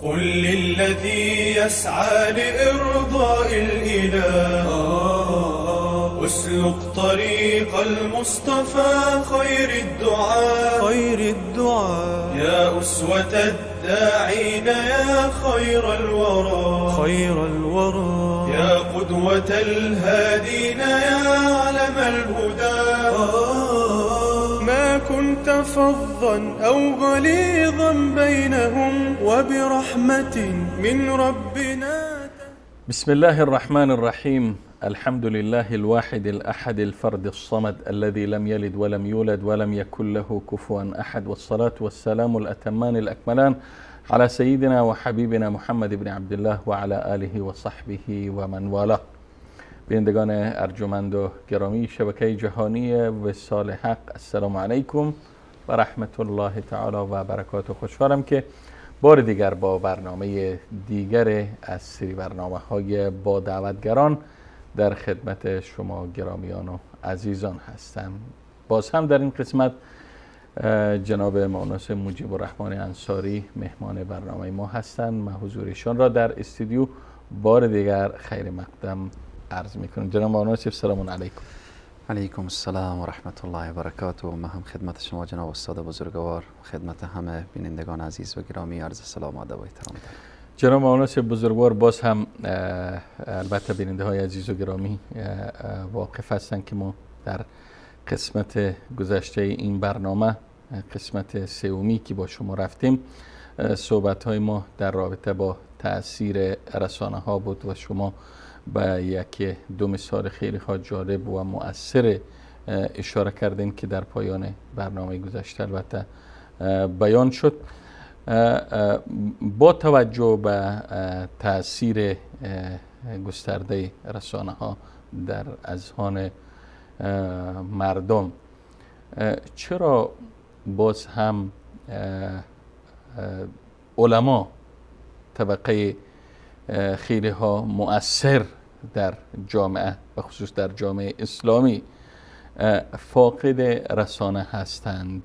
قل للذي يسعى لإرضاء الإله اسلك طريق المصطفى خير الدعاء خير الدعاء يا أسوة الداعين يا خير الورى خير الورى يا قدوة الهادين يا علم الهدى ما كنت فظا أو غليظا بينهم وبرحمة من ربنا. بسم الله الرحمن الرحيم. الحمد لله الواحد الأحد الفرد الصمد الذي لم يلد ولم يولد ولم يكن له كفوا أحد، والصلاة والسلام الأتمان الأكملان على سيدنا وحبیبنا محمد بن عبدالله وعلى آله وصحبه ومن والاه. بینندگان ارجمند و گرامی شبکه جهانی وصال حق، السلام علیکم و رحمت الله تعالی و برکاته. خوشحالم که بار دیگر با برنامه دیگر از سری برنامه های با دعوتگران در خدمت شما گرامیان و عزیزان هستم. باز هم در این قسمت جناب مونس مجیب الرحمن انصاری مهمان برنامه ما هستند. من حضورشان را در استودیو بار دیگر خیر مقدم عرض میکنم. جناب مونس، سلام علیکم. علیکم السلام و رحمت الله و برکاته. من هم خدمت شما جناب استاد بزرگوار، خدمت همه بینندگان عزیز و گرامی عرض سلام و ادب و احترام دارم. جناب مونس بزرگوار، باز هم البته بیننده های عزیز و گرامی واقف هستند که ما در قسمت گذشته این برنامه، قسمت سومی که با شما رفتیم، صحبت های ما در رابطه با تاثیر رسانه ها بود و شما به یک دو مثال خیلی جالب و مؤثر اشاره کردین که در پایان برنامه گذشته البته بیان شد. با توجه به تاثیر گسترده رسانه ها در اذهان مردم، چرا باز هم علما طبقه خیلی ها مؤثر در جامعه و خصوص در جامعه اسلامی فاقد رسانه هستند؟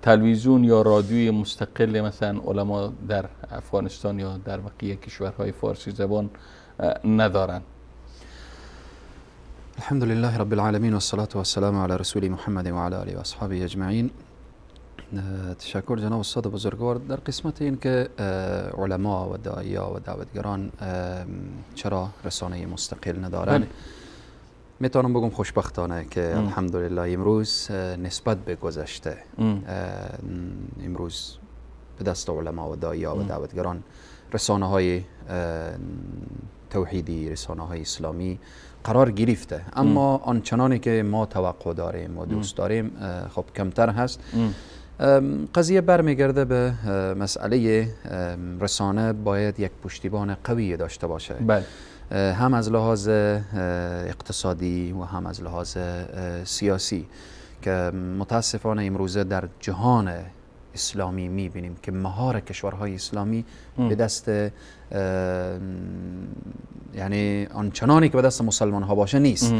تلویزیون یا رادیوی مستقل مثلا علما در افغانستان یا در بقیه کشورهای فارسی زبان ندارند. الحمد لله رب العالمین و الصلاة والسلام علی رسول محمد و علی آله و اصحابه اجمعین. تشکر جناب استاد بزرگوار. در قسمت این که علما و داعیا و دعوتگران چرا رسانه مستقل ندارند، میتونم بگم خوشبختانه که الحمدلله امروز نسبت به گذشته امروز به دست علما و داعیا و دعوتگران رسانه های توحیدی، رسانه های اسلامی قرار گرفته، اما آنچنانی که ما توقع داریم و دوست داریم خب کمتر هست. قضیه برمیگرده به مسئله رسانه باید یک پشتیبان قوی داشته باشه. بله. هم از لحاظ اقتصادی و هم از لحاظ سیاسی، که متاسفانه امروزه در جهان اسلامی میبینیم که مهار کشورهای اسلامی به دست یعنی آنچنانی که به دست مسلمان ها باشه نیست.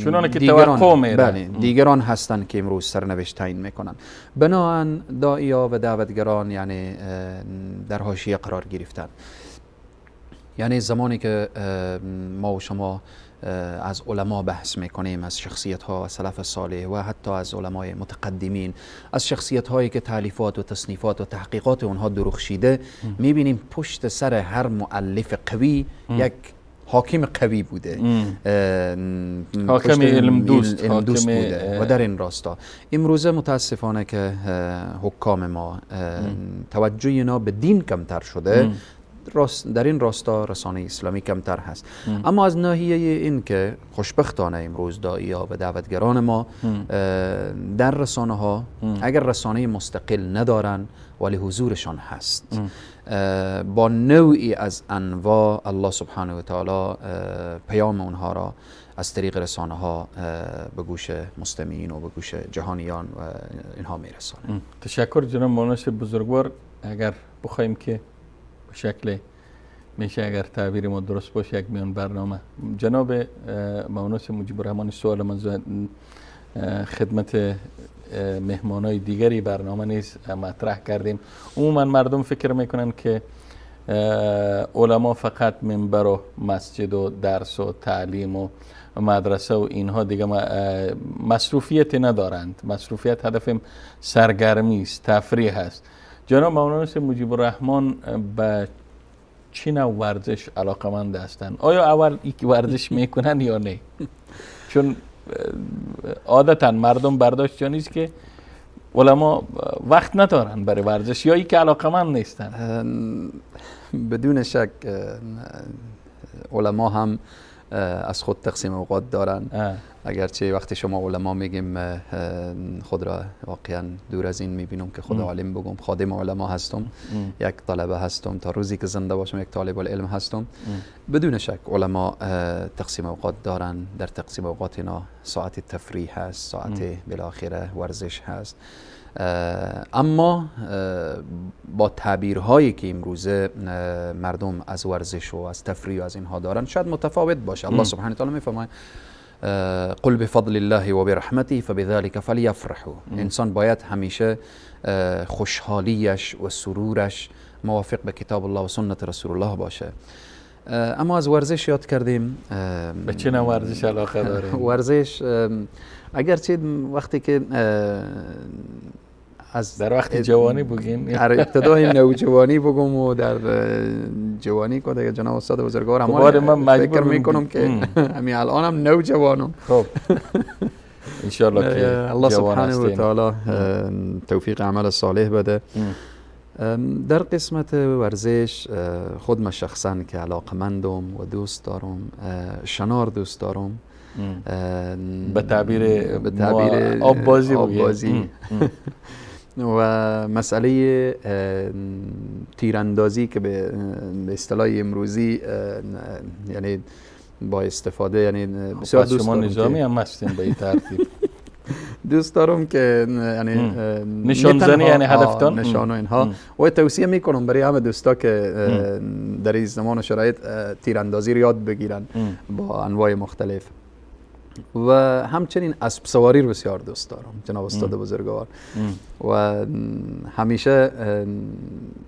چنانه که توقع میره. بله، دیگران هستند که امروز سرنوشت تعیین میکنن. بناهن داعیا و دعوتگران یعنی در حاشیه قرار گرفتن. یعنی زمانی که ما و شما از علما بحث میکنیم، از شخصیت ها و سلف صالح و حتی از علمای متقدمین، از شخصیت هایی که تالیفات و تصنیفات و تحقیقات اونها درخشیده، میبینیم پشت سر هر مؤلف قوی یک حاکم قوی بوده، حاکم علم دوست، دوست بوده. و در این راستا امروزه متاسفانه که حکام ما توجه اینا به دین کمتر شده، در این راستا رسانه اسلامی کمتر هست. اما از ناحیه این که خوشبختانه امروز داعیا و دعوتگران ما در رسانه ها اگر رسانه مستقل ندارن ولی حضورشان هست. با نوعی از انواع الله سبحانه و تعالی پیام اونها را از طریق رسانه ها به گوش مستمعین و به گوش جهانیان و اینها میرسانه. تشکر جناب مونس بزرگوار. اگر بخوایم که به شکل میشه، اگر تعبیر ما درست باشه، یک میان برنامه جناب مونس مجیب الرحمن سوال من خدمت مهمانای دیگری برنامه نیز مطرح کردیم. عموما مردم فکر میکنن که علما فقط منبر و مسجد و درس و تعلیم و مدرسه و اینها دیگه مصروفیت ندارند. مصروفیت هدف سرگرمی است، تفریح است. جناب مولانا مجیب الرحمن به چه نوع ورزش علاقمند هستند؟ آیا اول یک ورزش میکنن یا نه؟ چون عادتا مردم برداشت نیست که علما وقت ندارن برای ورزش یا ای که علاقمند نیستن. بدون شک علما هم از خود تقسیم اوقات دارن. اگرچه وقتی شما علما میگیم خود را واقعا دور از این میبینم که خود عالم بگم، خادم علما هستم، یک طلبه هستم، تا روزی که زنده باشم یک طالب العلم هستم. بدون شک علما تقسیم اوقات دارن. در تقسیم اوقات اینا ساعت تفریح هست، ساعت بالاخره ورزش هست، اما با تعبیرهایی که امروزه مردم از ورزش و از تفریح و از اینها دارن شاید متفاوت باشه. الله سبحانه و تعالی میفرماید قل بفضل الله و برحمته فبذلك فلیفرحوا. انسان باید همیشه خوشحالیش و سرورش موافق به کتاب الله و سنت رسول الله باشه. اما از ورزش یاد کردیم. به چه نوع ورزش علاقه داریم؟ ورزش اگرچه وقتی که از در وقت جوانی بگیم، در ابتدای نوجوانی بگم و در جوانی که دیگه جناب استاد بزرگوار هم فکر میکنم که همین الانم نوجوانم. خب انشالله که الله سبحانه و تعالی توفیق عمل صالح بده. در قسمت ورزش خود من شخصا که علاقمندم و دوست دارم، شنار دوست دارم، به تعبیر آب بازی و مسئله تیراندازی که به اصطلاح امروزی یعنی با استفاده، یعنی بسیار دوست شما نظامی هم هستین به این ترتیب. دوست دارم که یعنی نشان زنی، یعنی هدفتان نشان و اینها، و توصیه میکنم برای همه دوستا که در این زمان و شرایط تیراندازی رو یاد بگیرن با انواع مختلف. و همچنین اسب سواری رو بسیار دوست دارم جناب استاد بزرگوار، و همیشه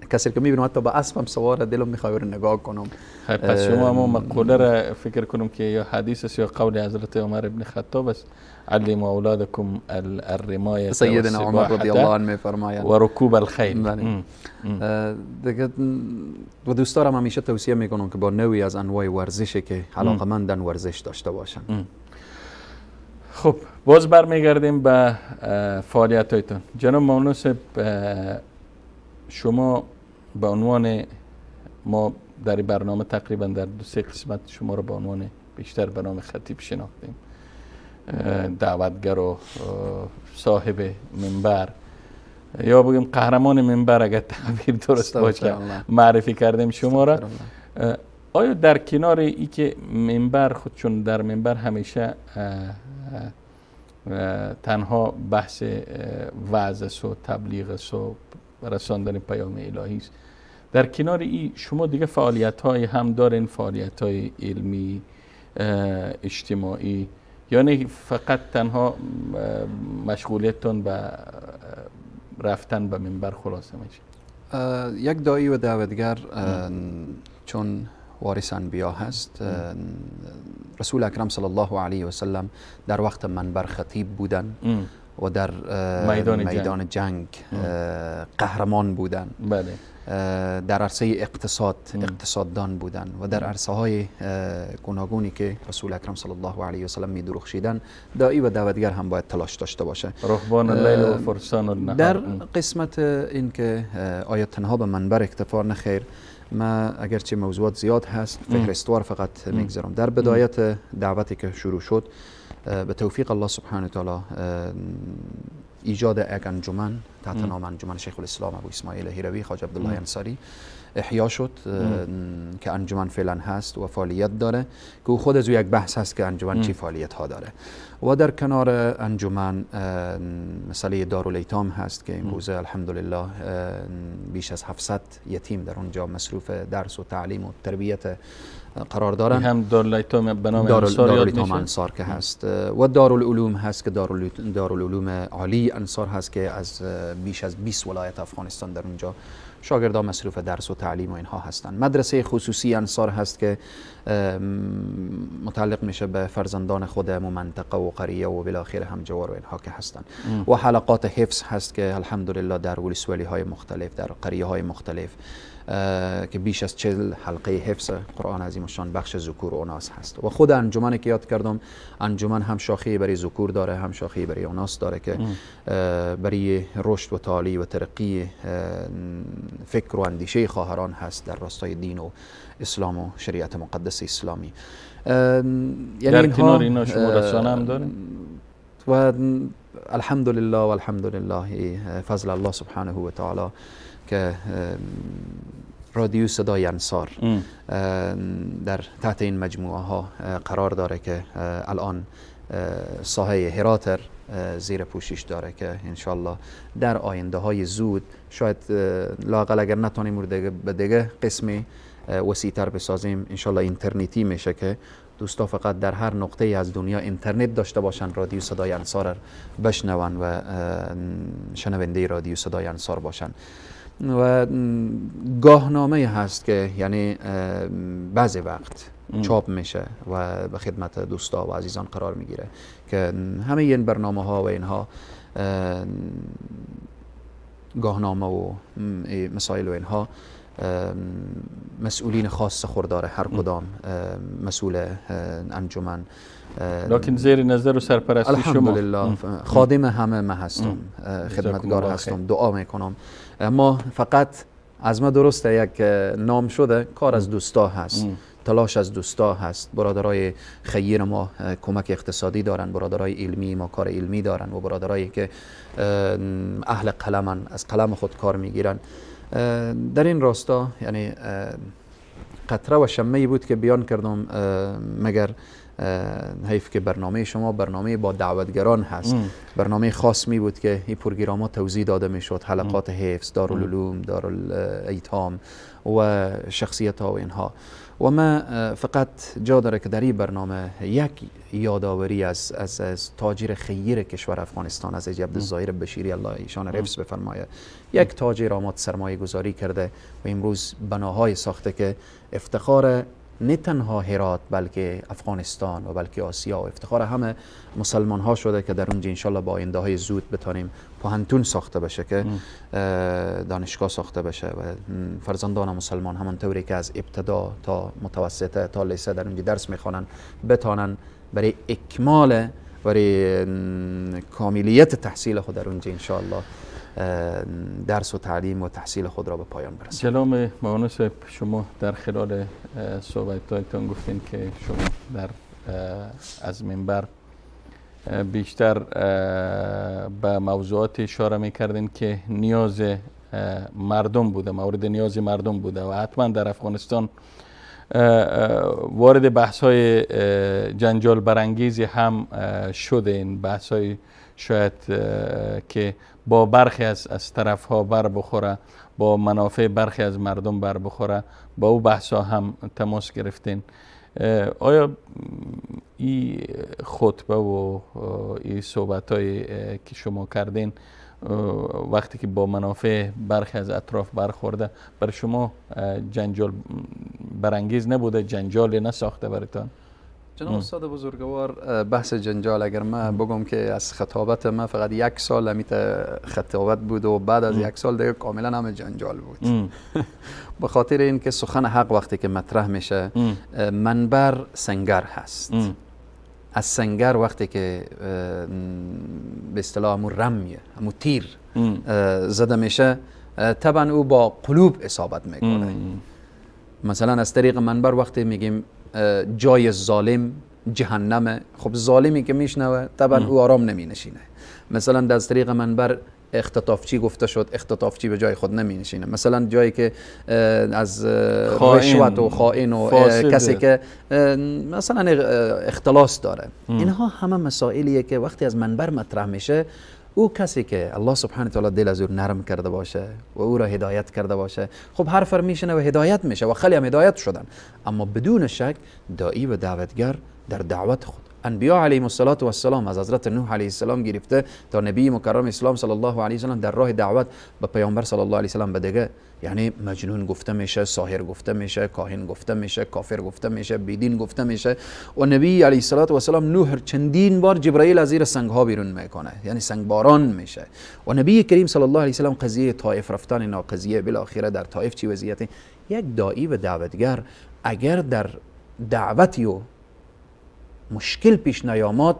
کسی که میبینم حتی با اسبم سوار دلم میخواد رو نگاه کنم. پس شما هم مقوله را فکر کنم که یا حدیث است یا قول حضرت عمر ابن خطاب است، علموا اولادکم الرمایه، سیدنا عمر رضی الله عنه میفرمایند، و رکوب الخیل. دیگه و دوست دارم همیشه توصیه میکنم که با نوعی از انواع ورزشی که علاقمندن ورزش داشته باشن. خب باز برمیگردیم به فعالیت هایتون. جناب مولانا صاحب، شما به عنوان ما در برنامه تقریبا در دو سه قسمت شما رو به عنوان بیشتر به نام خطیب شناختیم، دعوتگر و صاحب منبر یا بگیم قهرمان منبر اگر تعبیر درست باشه معرفی کردیم شما را. آیا در کنار ای که منبر خود، چون در منبر همیشه تنها بحث وعظ و تبلیغ و رساندن پیام الهی است، در کنار ای شما دیگه فعالیت های هم دارین، فعالیت های علمی اجتماعی، یعنی فقط تنها مشغولیتتون به رفتن به منبر خلاصه میشه؟ یک داعی و دعوتگر چون وارث انبیا هست، رسول اکرم صلی الله علیه و سلم در وقت منبر خطیب بودن و در میدان جنگ قهرمان بودن. بله. در عرصه اقتصاد اقتصاددان بودن و در عرصه های گوناگونی که رسول اکرم صلی الله علیه و سلم می درخشیدن، داعی و دعوتگر هم باید تلاش داشته باشه. رهبان اللیل و فرسان النهار. در قسمت این که آیا تنها به منبر اکتفا، نه خیر، ما اگرچه موضوعات زیاد هست فهرستوار فقط میگذارم. در بدایت دعوتی که شروع شد به توفیق الله سبحانه و تعالی ایجاد یک انجمن تحت نام انجمن شیخ الاسلام ابو اسماعیل هروی خواجه عبدالله انصاری احیا شد که انجمن فعلا هست و فعالیت داره که خود از او یک بحث هست که انجمن چی فعالیت ها داره. و در کنار انجمن مسئله دارالایتام هست که امروزه الحمدلله بیش از 700 یتیم در اونجا مصروف درس و تعلیم و تربیت قرار دارن. هم دارالایتام به نام انصار یاد میشه، انصار که هست، و دارالعلوم هست که دارالعلوم عالی انصار هست که از بیش از 20 ولایت افغانستان در اونجا شاگردان مصروف درس و تعلیم و اینها هستند. مدرسه خصوصی انصار هست که متعلق میشه به فرزندان خود و منطقه و قریه و بالاخره هم جوار و اینها که هستند. و حلقات حفظ هست که الحمدلله در ولسوالی های مختلف، در قریه های مختلف که بیش از 40 حلقه حفظ قرآن عظیم الشان بخش ذکور و اناث هست. و خود انجمن که یاد کردم، انجمن هم شاخه برای ذکور داره، هم شاخه برای اناث داره که برای رشد و تعالی و ترقی فکر و اندیشه خواهران هست در راستای دین و اسلام و شریعت مقدس اسلامی. یعنی در کنار اینا شما رسانه هم داریم و الحمدلله و الحمدلله فضل الله سبحانه و تعالی که رادیو صدای انصار در تحت این مجموعه ها قرار داره که الان ساحه هراتر زیر پوشش داره که انشالله در آینده های زود شاید لااقل اگر نتونیم به دیگه قسمی وسیع‌تر بسازیم انشالله اینترنتی میشه که دوستا فقط در هر نقطه از دنیا اینترنت داشته باشن، رادیو صدای انصار بشنون و شنونده رادیو صدای انصار باشن. و گاهنامه هست که یعنی بعضی وقت چاپ میشه و به خدمت دوستا و عزیزان قرار میگیره که همه این برنامه ها و اینها گاهنامه و مسائل و اینها مسئولین خاص خود داره، هر کدام مسئول انجمن، لکن زیر نظر و سرپرستی شما الحمدلله خادم همه ما هستم، خدمتگار هستم، دعا میکنم. اما فقط از ما درسته یک نام شده، کار از دوستا هست، تلاش از دوستا هست، برادرای خیر ما کمک اقتصادی دارن، برادرای علمی ما کار علمی دارن و برادرایی که اهل قلمن از قلم خود کار میگیرن. در این راستا یعنی قطره و شمه‌ای بود که بیان کردم، مگر حیف که برنامه شما برنامه با دعوتگران هست، برنامه خاص می بود که این پروگراما توضیح داده می شد، حلقات حفظ، دارالعلوم، دارالایتام و شخصیت ها و اینها. و ما فقط جا داره که در این برنامه یک یادآوری از تاجر خیر کشور افغانستان، از عبدالظاهر بشیری الله ایشان حفظ بفرمایه، یک تاجر آمد سرمایه گذاری کرده و امروز بناهای ساخته که افتخار نه تنها هرات بلکه افغانستان و بلکه آسیا و افتخار همه مسلمان ها شده که در اونجا انشالله با آینده های زود بتانیم پوهنتون ساخته بشه، که دانشگاه ساخته بشه و فرزندان مسلمان همانطوری که از ابتدا تا متوسطه تا لیسه در اونجا درس میخوانن بتانن برای اکمال، برای کاملیت تحصیل خود در اونجا انشالله درس و تعلیم و تحصیل خود را به پایان برسانند. جناب معاون صاحب، شما در خلال صحبت‌هایتان گفتین که شما در از منبر بیشتر به موضوعات اشاره می‌کردین که نیاز مردم بوده، مورد نیاز مردم بوده و حتما در افغانستان وارد بحث‌های جنجال برانگیزی هم شده. این بحث‌های شاید که با برخی از طرف ها بر بخوره، با منافع برخی از مردم بر بخوره، با او بحث ها هم تماس گرفتین. آیا این خطبه و این صحبت های که شما کردین وقتی که با منافع برخی از اطراف برخورده برای شما جنجال برانگیز نبوده، جنجال نساخته براتان؟ جناب استاد بزرگوار، بحث جنجال اگر من بگم که از خطابت من فقط یک سال همیت خطابت بود و بعد از یک سال دیگه کاملا همه جنجال بود. به خاطر اینکه سخن حق وقتی که مطرح میشه منبر سنگر هست. از سنگر وقتی که به اصطلاح همون رمیه، همون تیر زده میشه، طبعا او با قلوب اصابت میکنه. مثلا از طریق منبر وقتی میگیم جای ظالم جهنمه، خب ظالمی که میشنوه طبعا او آرام نمی نشینه. مثلا از طریق منبر اختطافچی گفته شد، اختطافچی به جای خود نمی نشینه. مثلا جایی که از رشوت و خائن و کسی که مثلا اختلاس داره، اینها همه مسائلیه که وقتی از منبر مطرح میشه، او کسی که الله سبحانه تعالی دل از او نرم کرده باشه و او را هدایت کرده باشه، خب حرف میشنه و هدایت میشه و خیلی هم هدایت شدن. اما بدون شک داعی و دعوتگر در دعوت خود، انبیا علیهم الصلاة والسلام از حضرت نوح علیه السلام گرفته تا نبی مکرم اسلام صلی الله علیه وسلم در راه دعوت به پیامبر صلی الله علیه وسلم به دیگه، یعنی مجنون گفته میشه، ساحر گفته میشه، کاهن گفته میشه، کافر گفته میشه، بیدین گفته میشه. و نبی علیه الصلاة والسلام نوح چندین بار جبرئیل از زیر سنگ ها بیرون میکنه، یعنی سنگ باران میشه. و نبی کریم صلی الله علیه وسلم قضیه طائف رفتن اینا، قضیه بالاخره در طائف چی وضعیتی، یک داعی و دعوتگر اگر در دعوتی و مشکل پیش نیامد،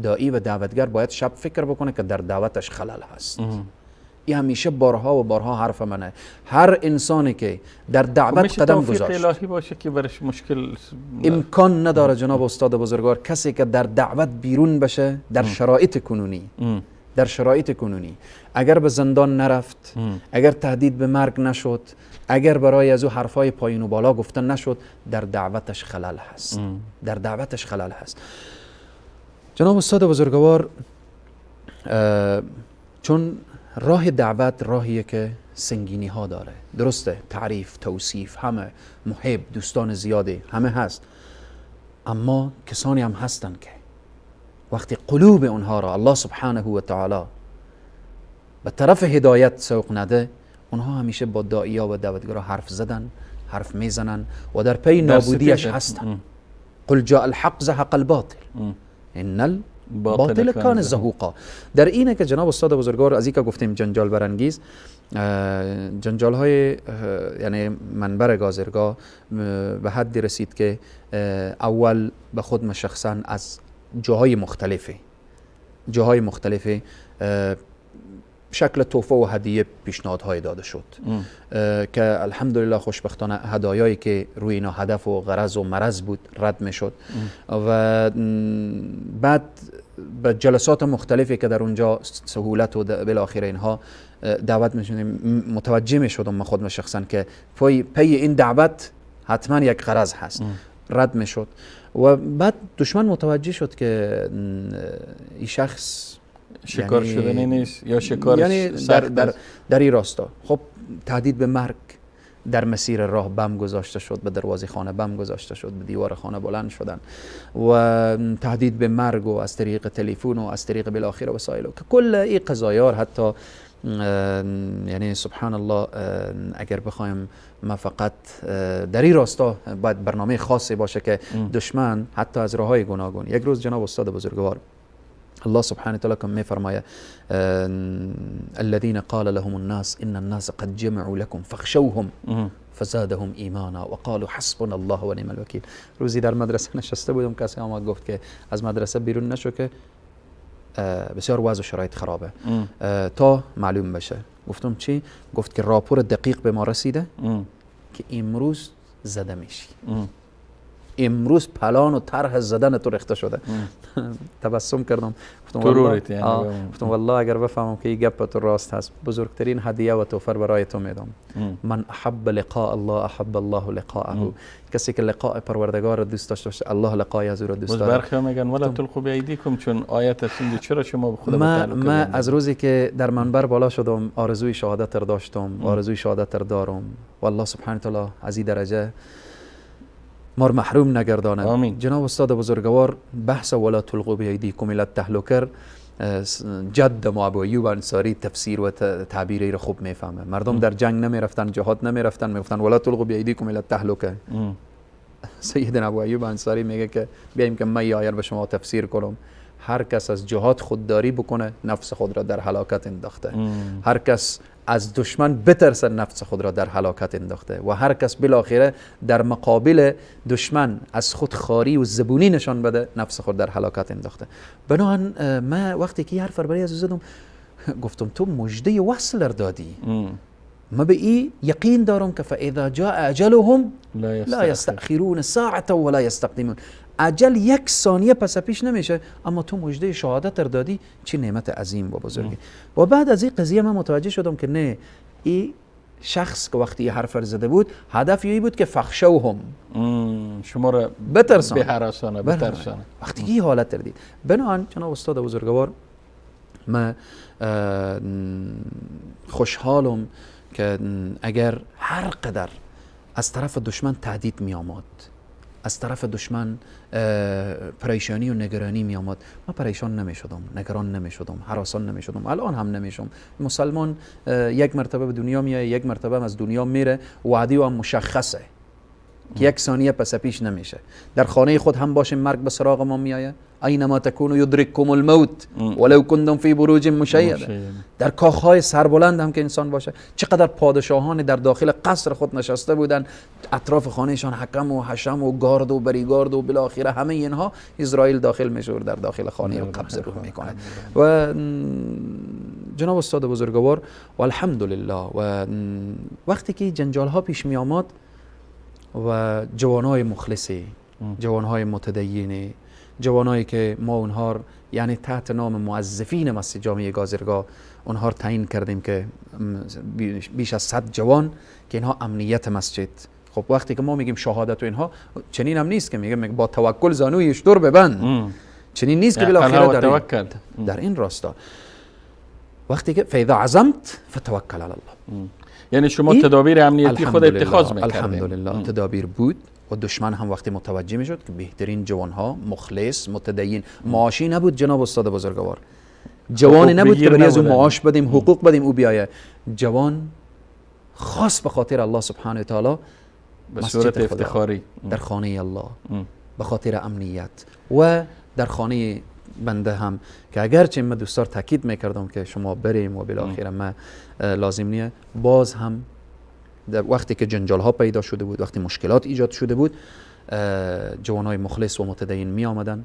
داعی و دعوتگر باید شب فکر بکنه که در دعوتش خلل هست. این همیشه بارها و بارها حرف منه. هر انسانی که در دعوت قدم گذاشت، الهی باشه که برش مشکل امکان نداره جناب استاد بزرگوار، کسی که در دعوت بیرون بشه در شرایط کنونی، در شرایط کنونی اگر به زندان نرفت، اگر تهدید به مرگ نشد، اگر برای از او حرفای پایین و بالا گفتن نشد، در دعوتش خلل هست. در دعوتش خلل هست. جناب استاد بزرگوار، چون راه دعوت راهیه که سنگینی ها داره، درسته، تعریف، توصیف، همه محب، دوستان زیادی همه هست، اما کسانی هم هستن که وقتی قلوب اونها را الله سبحانه و تعالی به طرف هدایت سوق نده، اونها همیشه با داعیا و دعوتگرا حرف زدن، حرف میزنن و در پی نابودیش هستن. قل جاء الحق زهق الباطل ان الباطل کان زهوقا. در اینه که جناب استاد بزرگوار از اینکه گفتیم جنجال برانگیز، جنجال های یعنی منبر گازرگاه به حدی رسید که اول به خود شخصا از جاهای مختلفی، جاهای مختلفی شکل تحفه و هدیه پیشنهادهای داده شد که الحمدلله خوشبختانه هدایایی که روی اینا هدف و غرض و مرض بود رد میشد. و بعد به جلسات مختلفی که در اونجا سهولت و بالاخره اینها دعوت میشدیم، متوجه میشدم من خودم شخصا که پی این دعوت حتما یک غرض هست، رد میشد. و بعد دشمن متوجه شد که این شخص شکار یعنی شدنی نیست یا شکار یعنی در این راستا. خب تهدید به مرگ در مسیر راه بم گذاشته شد، به دروازه خانه بم گذاشته شد، به دیوار خانه بلند شدن و تهدید به مرگ و از طریق تلفن و از طریق بالاخره وسایل و که کل این قضایا حتی یعنی سبحان الله اگر بخوایم ما فقط در این راستا باید برنامه خاصی باشه که دشمن حتی از راه‌های گوناگون. یک روز جناب استاد بزرگوار الله سبحانه وتعالى كم میفرمایه الذين قال لهم الناس ان الناس قد جمعوا لكم فاخشوهم فزادهم ایمانا وقالوا حسبنا الله ونعم الوکیل. روزی در مدرسه نشسته بودم، کسی آمد گفت که از مدرسه بیرون نشو که بسیار وضع و شرایط خرابه تا معلوم بشه. گفتم چی؟ گفت که راپور دقیق به ما رسیده که امروز زده میشی، امروز پلان و طرح زدن تو ریخته شده. تبسم کردم، گفتم والله، گفتم والله اگر بفهمم که این گپ تو راست هست، بزرگترین هدیه و توفر برای تو میدم. من احب لقاء الله احب الله لقاءه. کسی که لقاء پروردگار رو دوست داشته باشه، الله لقای از او رو دوست داره. برخی میگن ولا تلقوا بایدیکم، چون آیت است اینجا، چرا شما به خدا تعلق؟ من از روزی که در منبر بالا شدم آرزوی شهادت رو داشتم، آرزوی شهادت رو دارم. والله سبحانه تعالی از این درجه ما رو محروم نگردانه. آمین. جناب استاد بزرگوار بحث ولا تلقوا بایدیکم الی التهلکه جد ما ابو ایوب انصاری تفسیر و تعبیری رو خوب میفهمه. مردم در جنگ نمیرفتن، جهاد نمیرفتن، میگفتن ولا تلقوا بایدیکم الی التهلکه. سیدنا ابو ایوب انصاری میگه که بیایم که من آیه به شما تفسیر کنم. هر کس از جهاد خودداری بکنه نفس خود را در هلاکت انداخته. هر کس از دشمن بترسه نفس خود را در هلاکت انداخته. و هر کس بالاخره در مقابل دشمن از خود خاری و زبونی نشان بده نفس خود در هلاکت انداخته. بنابراین من وقتی که حرف برای از زدم گفتم تو مژده وصل دادی، ما به این یقین دارم که فاذا جاء اجلهم لا یستأخرون ساعة ولا یستقدمون. اجل یک ثانیه پس پیش نمیشه، اما تو مژده شهادت رو دادی، چه نعمت عظیم و بزرگی. و بعد از این قضیه من متوجه شدم که نه، این شخص که وقتی حرف زده بود هدف یی بود که فخشوهم، شما را بترسانه، بهراسانه، بترسانه. وقتی این حالت رو دید، بنابراین جناب استاد بزرگوار، من خوشحالم که اگر هر قدر از طرف دشمن تهدید می آمد، از طرف دشمن پریشانی و نگرانی می آمد، من پریشان نمی شدم، نگران نمی شدم، هراسان نمی شدم، الان هم نمی شدم. مسلمان یک مرتبه به دنیا میاد، یک مرتبه هم از دنیا میره، وعده هم مشخصه که یک ثانیه پس پیش نمیشه. در خانه خود هم باشیم مرگ به سراغ ما میآید، اینما تکونوا یدرککم الموت ولو کنتم فی بروج مشیده. در کاخهای سربلند هم که انسان باشه، چقدر پادشاهان در داخل قصر خود نشسته بودن، اطراف خانهشان حکم و حشم و گارد و بریگارد و بالاخره همه اینها، اسرائیل داخل میشه در داخل خانه و قبض روح میکنه. و جناب استاد بزرگوار، و الحمدلله، و وقتی که جنجال ها پیش می آمد و جوانای مخلصی، جوانهای متدینی، جوانایی که ما اونها یعنی تحت نام موظفین مسجد جامع گازرگاه اونها تعیین کردیم که بیش از 100 جوان که اینها امنیت مسجد. خب وقتی که ما میگیم شهادت و اینها، چنین هم نیست که میگیم با توکل زانوی اشتر ببند، چنین نیست که بالاخره در این راستا وقتی که فاذا عزمت فتوکل علی الله، یعنی شما تدابیر امنیتی خود اتخاذ میکردید. الحمدلله تدابیر بود و دشمن هم وقتی متوجه میشد که بهترین جوانها مخلص متدین، معاشی نبود جناب استاد بزرگوار، جوانی نبود که برای از او معاش بدیم، حقوق بدیم او بیایه. جوان خاص به خاطر الله سبحانه و تعالی به صورت افتخاری در خانه الله، به خاطر امنیت و در خانه بنده هم که اگرچه من دوستار تاکید میکردم که شما بریم و بالاخره من لازم نیه، باز هم در وقتی که جنجال ها پیدا شده بود، وقتی مشکلات ایجاد شده بود، جوانای مخلص و متدین می آمدن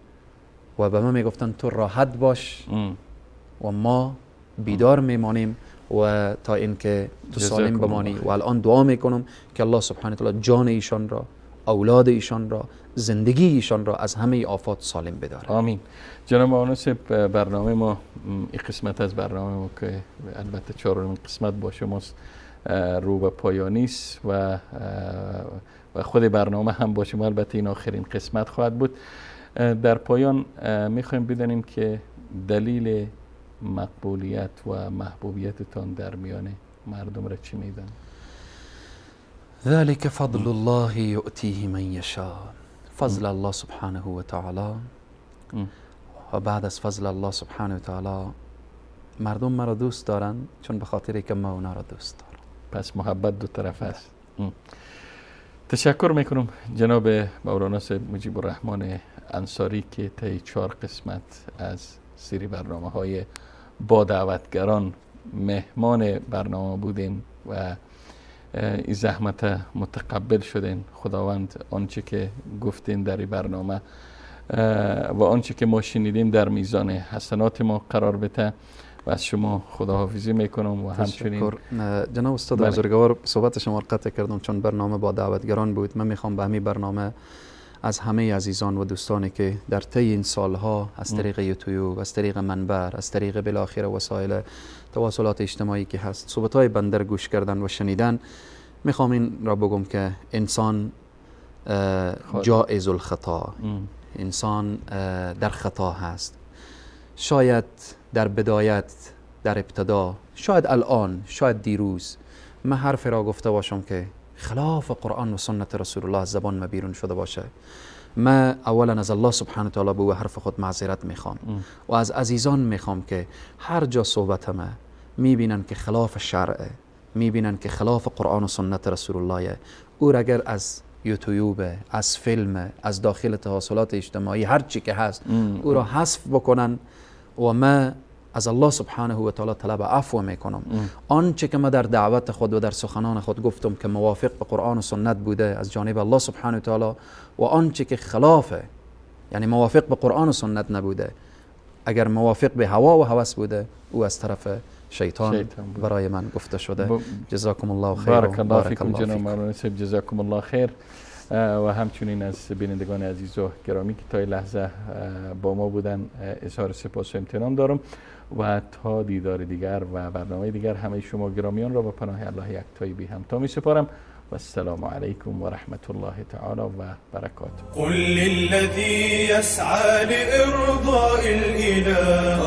و به من میگفتن تو راحت باش و ما بیدار میمانیم و تا اینکه تو سالم بمانی. و الان دعا میکنم که الله سبحانه وتعالی جان ایشان را، اولاد ایشان را، زندگی ایشان را از همه آفات سالم بداره. آمین. جناب آنوس، برنامه ما، این قسمت از برنامه ما که البته چهارمین قسمت با شماست، رو به پایانی است و خود برنامه هم با شما البته این آخرین قسمت خواهد بود. در پایان میخوایم بدانیم که دلیل مقبولیت و محبوبیتتان در میان مردم را چی میدن؟ ذلك فضل الله یؤتیه من یشاء. فضل الله سبحانه و تعالی و بعد از فضل الله سبحانه و تعالی مردم مرا دوست دارن چون به خاطر که ما اونا را دوست دارم. پس محبت دو طرف است. تشکر میکنم جناب مولانا صاحب مجیب الرحمن انصاری که طی 4 قسمت از سری برنامه های با دعوتگران مهمان برنامه بودین و این زحمت متقبل شدین. خداوند آنچه که گفتین در این برنامه و آنچه که ما شنیدیم در میزان حسنات ما قرار بده و از شما خداحافظی میکنم. و همچنین جناب استاد بزرگوار، صحبت شما رو قطع کردم چون برنامه با دعوتگران بود. من میخوام به همین برنامه از همه عزیزان و دوستانی که در طی این سالها از طریق یوتیوب، از طریق منبر، از طریق بالاخره وسایل تواصلات اجتماعی که هست صحبت‌های بندر گوش کردن و شنیدن، میخوام این را بگم که انسان جائز الخطا، انسان در خطا هست. شاید در بدایت، در ابتدا، شاید الان، شاید دیروز من حرف را گفته باشم که خلاف قرآن و سنت رسول الله از زبان ما بیرون شده باشه. من اولا از الله سبحانه و تعالی به حرف خود معذرت میخوام و از عزیزان میخوام که هر جا صحبت ما میبینن که خلاف شرعه، میبینن که خلاف قرآن و سنت رسول الله، او را اگر از یوتیوب، از فیلم، از داخل تواصلات اجتماعی هر چی که هست او را حذف بکنن. و ما از الله سبحانه و تعالی طلب عفو میکنم. آنچه که ما در دعوت خود و در سخنان خود گفتم که موافق به قرآن و سنت بوده از جانب الله سبحانه و تعالی، و آنچه که خلافه، یعنی موافق به قرآن و سنت نبوده، اگر موافق به هوا و هوس بوده، او از طرف شیطان برای من گفته شده. جزاکم الله خیر. بارک الله فیکم جناب مولانا صاحب، جزاکم الله خیر. و همچنین از بینندگان عزیز و گرامی که تا لحظه با ما بودن اظهار سپاس و امتنان دارم و تا دیدار دیگر و برنامه دیگر همه شما گرامیان را به پناه الله یکتایی بی همتا می سپارم. و السلام علیکم و رحمت الله تعالی و برکاته. قل للذی یسعی لإرضاء الإله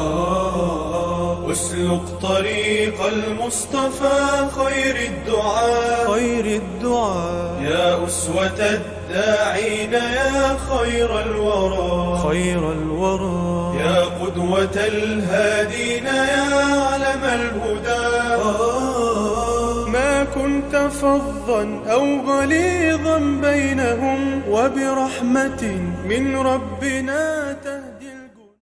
اسلك طریق المصطفى خیر الدعاء خیر الدعاء یا أسوة الداعین یا خیر الورى خیر الورى یا قدوة الهادین یا علم الهدى. ما كنت فظا أو غليظا بينهم وبرحمة من ربنا تهدي.